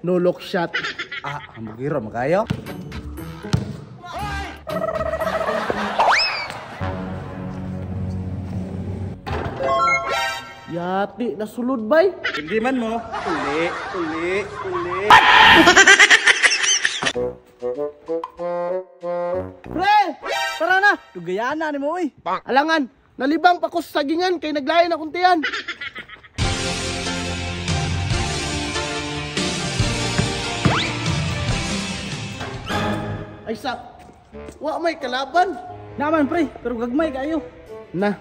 No look shot. Ah, hamugiro makayo. Yati nasulod bay. Hindi man mo. Uli, uli, uli. Pre! Tara na! Dugayana ni mo oy. Alangan, nalibang pa ko sa sagingan kay naglain akong tiyan. Ay sak, wa may kalaban. Naman pre, pero gagmay kayo. Na,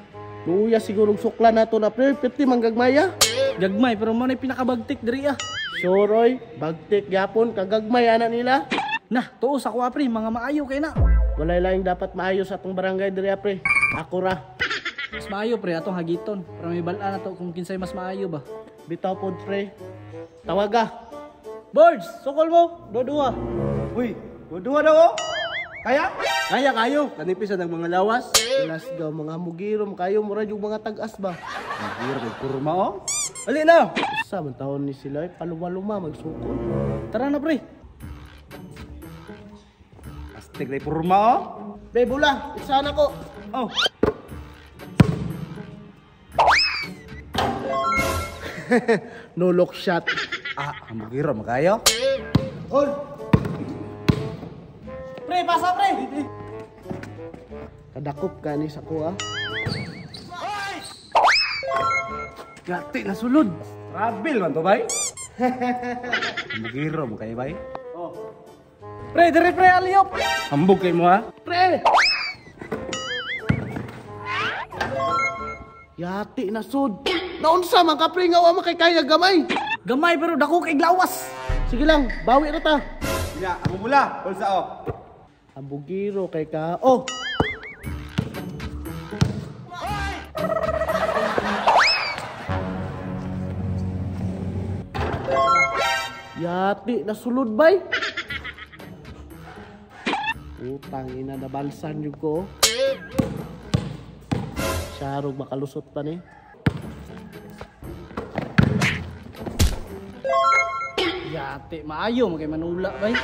luya siguro sukla na to na pre, 50 man gagmaya. Gagmay pero mo na pinakabagtik diri ah. Sure oy, bagtik gyapon kagagmay ana nila. Nah, tuo sa kuha pre, mga maayo kay na. Walay laing dapat maayo sa atong barangay diri pre. Ako ra. Mas maayo pre atong hagiton para may bal-an nato kung kinsay mas maayo ba. Bitaw pod pre. Tawaga. Birds, sukol mo, dodua. Uy, dodua daw oh. Kaya? Kaya kayo. Kanipis ng mga lawas. Lasgaw mga mugiro kayo mura yung mga tag-as ba. Mugiro kay kurma oh. Ali na. Usa man taon ni sila ay paluma-luma magsukol. Tara na pre. Astig na kurma oh. Be bula, isa na ko. Oh. No look shot. Ah, hamugiro makayo. Ol. Pre, pasa pre. Kadakop ka ni sa kuha. Gati na sulod. Travel man to bay. Hamugiro mo kayo bay. Oh. Pre, dire pre aliyop. Hambog kay mo ha. Pre. Yati na sud. Naunsa man ka pre nga wa makikaya gamay. Gamay pero dako kay glawas. Sige lang, bawi na ta. Nya, amo mula, bulsa oh. Ambugiro kay ka. Oh. Yati nasulod bay. Utang ina nabalsan yun ko. Siyarog makalusot pa ni. Yati maayo mo kay manula bay.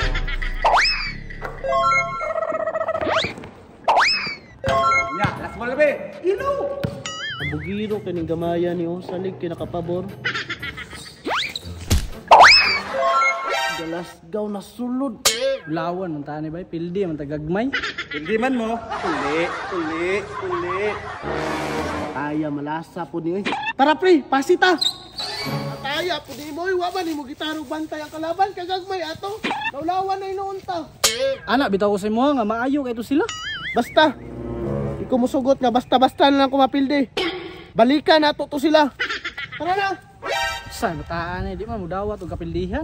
Nya, last ball be. Ilo. Ambugiro kining gamaya ni oh, salig kay nakapabor. Galasgaw na sulod. Lawan man tani bay, pildi man tagagmay. Hindi man mo. Uli, uli, uli. Kaya malasa po ni. Tara pre, pasita. Kaya po ni mo, wa man nimo gitarong bantay ang kalaban kagagmay ato. Naulawan na inoon ta. Ana bitaw ko sa imo nga maayo kay to sila. Basta. Di ko musugot nga basta-basta na lang ko mapildi. Balikan nato to sila. Tara na. Sa mataan eh, di man mo dawat og kapildihan.